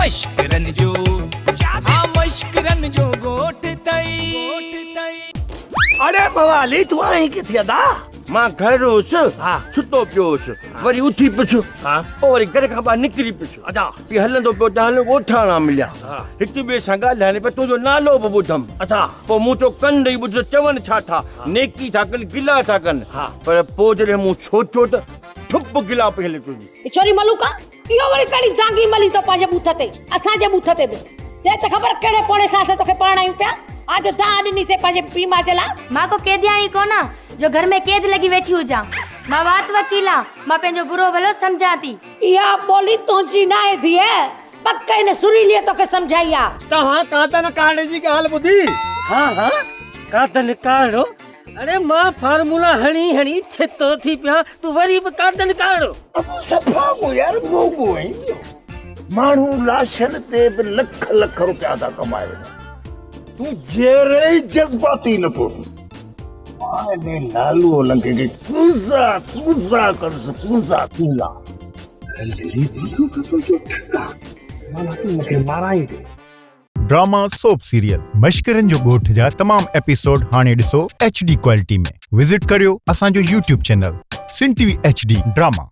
مشڪرن جو ها مشڪرن جو ڳوٺ ٿئي. اڙي موالي تون آهين ڪٿي ادا؟ مان گهر هوس، ستو پيو هوس، وري اٿي پيس، پوء وري گهر کان ٻاهر نڪري پيس. پي هلندو پيو ته هلندو ڳوٺاڻا مليا. هڪ ٻئي سان ڳالهائن پيا، تنهنجو نالو به ٻڌم. پوء مون چيو ڪن ڏئي ٻڌ ته چون ڇا ٿا، نيڪي ٿا ڪن، گلا ٿا ڪن. پر پوء جڏهن مون سوچيو ته ٺپ گلا پئي هلي تنهنجي. ڇوري ملوڪا، اهو وري ڪهڙي زانگي ملي تو پنهنجي ٻوٿ تي، اسان جي ٻوٿ تي به. ڏي ته خبر ڪهڙي پوڙهي سان اسان توکي پرڻايون پيا، آ جو دانهن ڏني سي پنهنجي پيء ماء جي لاء. مان ڪو قيدياڻي ڪونه جو گهر ۾ قيد لڳي ويٺي هجان. مان وات وڪيل آن، مان پنهنجو برو ڀلو سمجهان ٿي. اها ٻولي تنهنجي ناهي ڌيء، پڪ هن سريليء توکي سمجهائي آ. توهان ڪاتن ڪارڙي جي ڳالهه ٻڌي؟ ها ها ڪاتن ڪارڙو. اڙي مان فارمولا هڻي هڻي ڇتو ٿي پيان تون وري به ڪاتن ڪارڙو. ابو صفا گو يار موڳو آهين ٻيو. ماڻهو لاشن تي به لک لک روپيا ٿا ڪمائي وڃن. تون جيئري ئي جذباتي نه ٿو ٿين. مان انهي لالوء لنگهي کي ڪوزا ڪوزا ڪندس ڪوزا ڪوزا. هلڙي بندوق تنهنجو ٺڪ آ. معنيٰ تون مون کي مارائيندين. ڊراما سوپ سيريل مشڪرن جو ڳوٺ جا تمام ايپيسوڊ هاڻي ڏسو ايڇ ڊي ڪوالٽي ۾ وزٽ ڪريو اسان جو YouTube channel Sindh T V H D drama.